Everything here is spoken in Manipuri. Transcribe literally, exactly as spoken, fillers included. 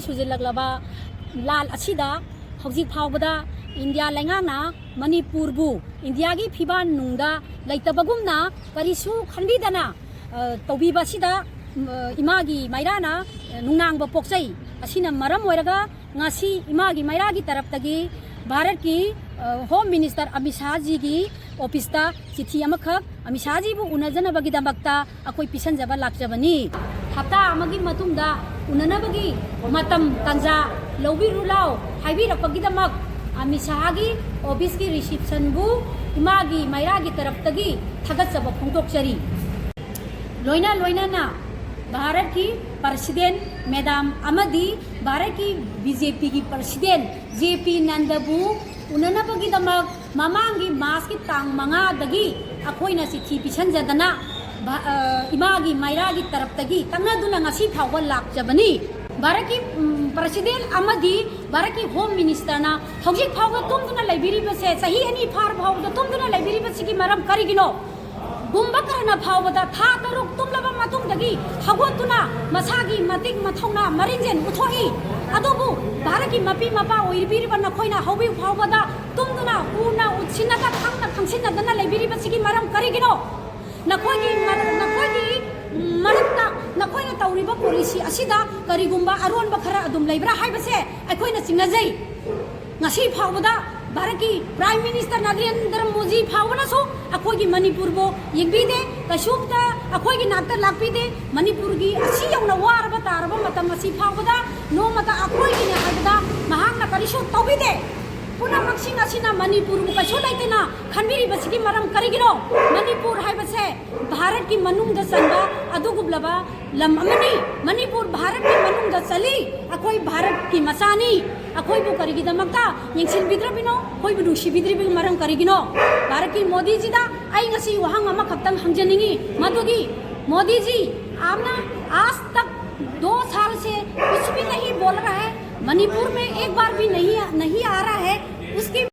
ꯁꯨꯖꯤꯜꯂꯛꯂꯕ ꯂꯥꯜ ꯑꯁꯤꯗ ꯍꯧꯖꯤꯛ ꯐꯥꯎꯕꯗ ꯏꯟꯗꯤꯌꯥ ꯂꯩꯉꯥꯛꯅ ꯃꯅꯤꯄꯨꯔꯕꯨ ꯏꯟꯗꯤꯌꯥꯒꯤ ꯐꯤꯕꯥꯟ ꯅꯨꯡꯗ ꯂꯩꯇꯕꯒꯨꯝꯅ ꯀꯔꯤꯁꯨ ꯈꯟꯕꯤꯗꯅ, ꯑ, ꯇꯧꯕꯤꯕ ꯑꯁꯤꯗ, ꯎꯝ, ꯑ, ꯏꯃꯥꯒꯤ ꯃꯩꯔꯥꯅ, ꯑ, ꯅꯨꯡꯅꯥꯡꯕ ꯄꯣꯛꯆꯩ꯫ ꯑꯁꯤꯅ ꯃꯔꯝ ꯑꯣꯏꯔꯒ ꯉꯁꯤ ꯏꯃꯥꯒꯤ ꯃꯩꯔꯥꯒꯤ ꯇꯔꯞꯇꯒꯤ ꯚꯥꯔꯠꯀꯤ, ꯑ, ꯍꯣꯝ ꯃꯤꯅꯤꯁꯇꯔ ꯑꯃꯤꯠ ꯁꯥꯍꯖꯤꯒꯤ ꯑꯣꯐꯤꯁꯇ ꯆꯤꯊꯤ ꯑꯃꯈꯛ ꯑꯃꯤꯠ ꯁꯥꯍꯖꯤꯕꯨ ꯎꯅꯖꯅꯕꯒꯤꯗꯃꯛꯇ ꯑꯩꯈꯣꯏ ꯄꯤꯁꯟꯖꯕ ꯂꯥꯛꯆꯕꯅꯤ꯫ ꯍꯞꯇꯥ ꯑꯃꯒꯤ ꯃꯇꯨꯡꯗ ꯎꯅꯅꯕꯒꯤ ꯃꯇꯝ ꯇꯥꯟꯖꯥ ꯂꯧꯕꯤꯔꯨ ꯂꯥꯎ ꯍꯥꯏꯕꯤꯔꯛꯄꯒꯤꯗꯃꯛ ꯑꯃꯤꯠ ꯁꯥꯍꯒꯤ ꯑꯣꯐꯤꯁꯀꯤ ꯔꯤꯁꯤꯞꯁꯟꯕꯨ ꯏꯃꯥꯒꯤ ꯃꯩꯔꯥꯒꯤ ꯇꯔꯞꯇꯒꯤ ꯊꯥꯒꯠꯆꯕ ꯐꯣꯡꯗꯣꯛꯆꯔꯤ꯫ ꯂꯣꯏꯅ ꯂꯣꯏꯅꯅ ꯚꯥꯔꯠꯀꯤ ꯄ꯭ꯔꯁꯤꯗꯦꯟ ꯃꯦꯗꯥꯝ ꯑꯃꯗꯤ ꯚꯥꯔꯠꯀꯤ ꯕꯤ ꯖꯦ ꯄꯤꯒꯤ ꯄ꯭ꯔꯁꯤꯗꯦꯟ ꯖꯦ ꯄꯤ ꯅꯟꯗꯕꯨ ꯎꯅꯅꯕꯒꯤꯗꯃꯛ ꯃꯃꯥꯡꯒꯤ ꯃꯥꯔꯆꯀꯤ ꯇꯥꯡ ꯃꯉꯥꯗꯒꯤ ꯑꯩꯈꯣꯏꯅ ꯆꯤꯊꯤ ꯄꯤꯁꯟꯖꯗꯅ ꯚꯥ-, ꯑ, ꯏꯃꯥꯒꯤ ꯃꯩꯔꯥꯒꯤ ꯇꯔꯞꯇꯒꯤ ꯇꯛꯅꯗꯨꯅ ꯉꯁꯤ ꯐꯥꯎꯕ ꯂꯥꯛꯆꯕꯅꯤ꯫ ꯚꯥꯔꯠꯀꯤ, ꯎꯝ, ꯄ꯭ꯔꯁꯤꯗꯦꯟ ꯑꯃꯗꯤ ꯚꯥꯔꯠꯀꯤ ꯍꯣꯝ ꯃꯤꯅꯤꯁꯇꯔꯅ ꯍꯧꯖꯤꯛ ꯐꯥꯎꯕ ꯇꯨꯝꯗꯨꯅ ꯂꯩꯕꯤꯔꯤꯕꯁꯦ, ꯆꯍꯤ ꯑꯅꯤ ꯐꯥꯔ ꯐꯥꯎꯕꯗ ꯇꯨꯝꯗꯨꯅ ꯂꯩꯕꯤꯔꯤꯕꯁꯤꯒꯤ ꯃꯔꯝ ꯀꯔꯤꯒꯤꯅꯣ? ꯀꯨꯝꯚꯀꯔꯅ ꯐꯥꯎꯕꯗ ꯊꯥ ꯇꯔꯨꯛ ꯇꯨꯝꯂꯕ ꯃꯇꯨꯡꯗꯒꯤ ꯍꯧꯒꯠꯇꯨꯅ ꯃꯁꯥꯒꯤ ꯃꯇꯤꯛ ꯃꯊꯧꯅꯥ ꯃꯔꯤꯟꯖꯦꯟ ꯎꯠꯊꯣꯛꯏ꯫ ꯑꯗꯨꯕꯨ ꯚꯥꯔꯠꯀꯤ ꯃꯄꯤ ꯃꯄꯥ ꯑꯣꯏꯕꯤꯔꯤꯕ ꯅꯈꯣꯏꯅ ꯍꯧꯖꯤꯛ ꯐꯥꯎꯕꯗ ꯇꯨꯝꯗꯨꯅ ꯎꯅ ꯎꯠꯁꯤꯟꯅꯗ ꯈꯪꯅ ꯈꯪꯁꯤꯟꯅꯗꯅ ꯂꯩꯕꯤꯔꯤꯕꯁꯤꯒꯤ ꯃꯔꯝ ꯀꯔꯤꯒꯤꯅꯣ? ꯅꯈꯣꯏꯒꯤ ꯃꯔ-, ꯅꯈꯣꯏꯒꯤ ꯃꯔꯛꯇ ꯅꯈꯣꯏꯅ ꯇꯧꯔꯤꯕ ꯄꯣꯂꯤꯁꯤ ꯑꯁꯤꯗ ꯀꯔꯤꯒꯨꯝꯕ ꯑꯔꯣꯟꯕ ꯈꯔ ꯑꯗꯨꯝ ꯂꯩꯕ꯭ꯔꯥ ꯍꯥꯏꯕꯁꯦ ꯑꯩꯈꯣꯏꯅ ꯆꯤꯡꯅꯖꯩ꯫ ꯉꯁꯤ ꯐꯥꯎꯕꯗ ꯚꯥꯔꯠꯀꯤ ꯄ꯭ꯔꯥꯏꯝ ꯃꯤꯅꯤꯁꯇꯔ ꯅꯔꯦꯟꯗ꯭ꯔ ꯃꯣꯗꯤ ꯐꯥꯎꯕꯅꯁꯨ ꯑꯩꯈꯣꯏꯒꯤ ꯃꯅꯤꯄꯨꯔꯕꯨ ꯌꯦꯡꯕꯤꯗꯦ, ꯀꯩꯁꯨꯝꯇ ꯑꯩꯈꯣꯏꯒꯤ ꯅꯥꯛꯇ ꯂꯥꯛꯄꯤꯗꯦ꯫ ꯃꯅꯤꯄꯨꯔꯒꯤ ꯑꯁꯤ ꯌꯧꯅ ꯋꯥꯔꯕ ꯇꯥꯔꯕ ꯃꯇꯝ ꯑꯁꯤ ꯐꯥꯎꯕꯗ ꯅꯣꯡꯃꯇ ꯑꯩꯈꯣꯏꯒꯤꯅꯦ ꯍꯥꯏꯕꯗ ꯃꯍꯥꯛꯅ ꯀꯔꯤꯁꯨ ꯇꯧꯕꯤꯗꯦ꯫ ꯄꯨꯝꯅꯃꯛꯁꯤꯡ ꯑꯁꯤꯅ ꯃꯅꯤꯄꯨꯔꯕꯨ ꯀꯩꯁꯨ ꯂꯩꯇꯅ ꯈꯟꯕꯤꯔꯤꯕꯁꯤꯒꯤ ꯃꯔꯝ ꯀꯔꯤꯒꯤꯅꯣ? ꯃꯅꯤꯄꯨꯔ ꯍꯥꯏꯕꯁꯦ ꯚꯥꯔꯠꯀꯤ ꯃꯅꯨꯡꯗ ꯆꯟꯕ ꯑꯗꯨꯒꯨꯝꯂꯕ ꯂꯝ ꯑꯃꯅꯤ꯫ ꯃꯅꯤꯄꯨꯔ ꯚꯥꯔꯠꯀꯤ ꯃꯅꯨꯡꯗ ꯆꯜꯂꯤ꯫ ꯑꯩꯈꯣꯏ ꯚꯥꯔꯠꯀꯤ ꯃꯆꯥꯅꯤ꯫ ꯑꯩꯈꯣꯏꯕꯨ ꯀꯔꯤꯒꯤꯗꯃꯛꯇ ꯌꯦꯡꯁꯤꯟꯕꯤꯗ꯭ꯔꯕꯤꯅꯣ? ꯑꯩꯈꯣꯏꯕꯨ ꯅꯨꯡꯁꯤꯕꯤꯗ꯭ꯔꯤꯕꯒꯤ ꯃꯔꯝ ꯀꯔꯤꯒꯤꯅꯣ? ꯚꯥꯔꯠꯀꯤ ꯃꯣꯗꯤꯖꯤꯗ ꯑꯩ ꯉꯁꯤ ꯋꯥꯍꯪ ꯑꯃꯈꯛꯇꯪ ꯍꯪꯖꯅꯤꯡꯉꯤ, ꯃꯗꯨꯒꯤ, मोदी जी, आपने आज तक दो साल से कुछ भी नहीं बोल रहा है, मणिपुर में एक बार भी नहीं, नहीं आ रहा है, उसकी